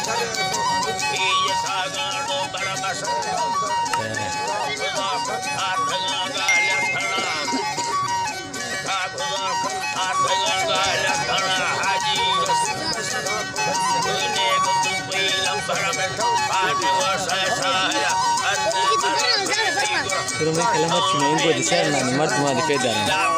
پھر میں کلمہ چنائیں گو جسے نانی مرد ماں دے پیدا رہا۔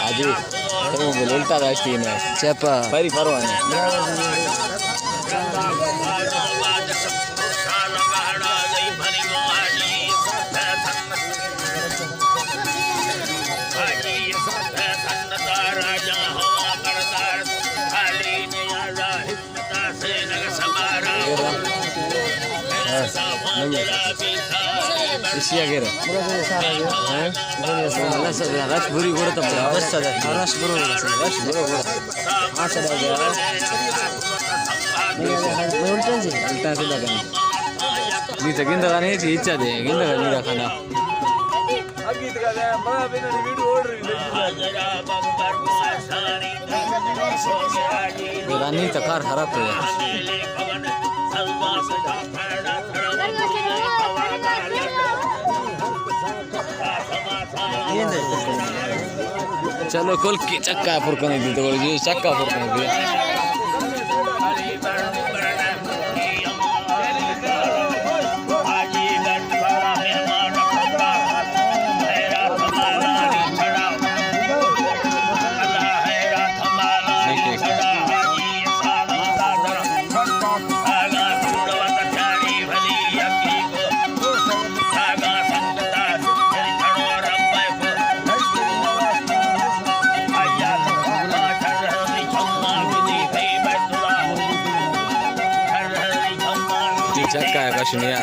آجی، تو بلولتا داشتی نا۔ چپا۔ پری پروانہ۔ ایشی اگر۔ ہاں؟ اللہ سب رش بری گڑا تب۔ رش سدا۔ رش برو، رش برو، برو۔ ہاں، سدا گیا۔ الٹا سے لگا۔ نہیں تو گندگا نہیں، چی اچھا دے، گندگا نہیں رکھنا۔ رانی تکار خراب ہے۔ چلو کل کی چکا پر کنی دی تو جی چکا پر کنی دی۔ چکا ہے کشمیر۔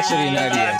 شری ناڑی ءَ۔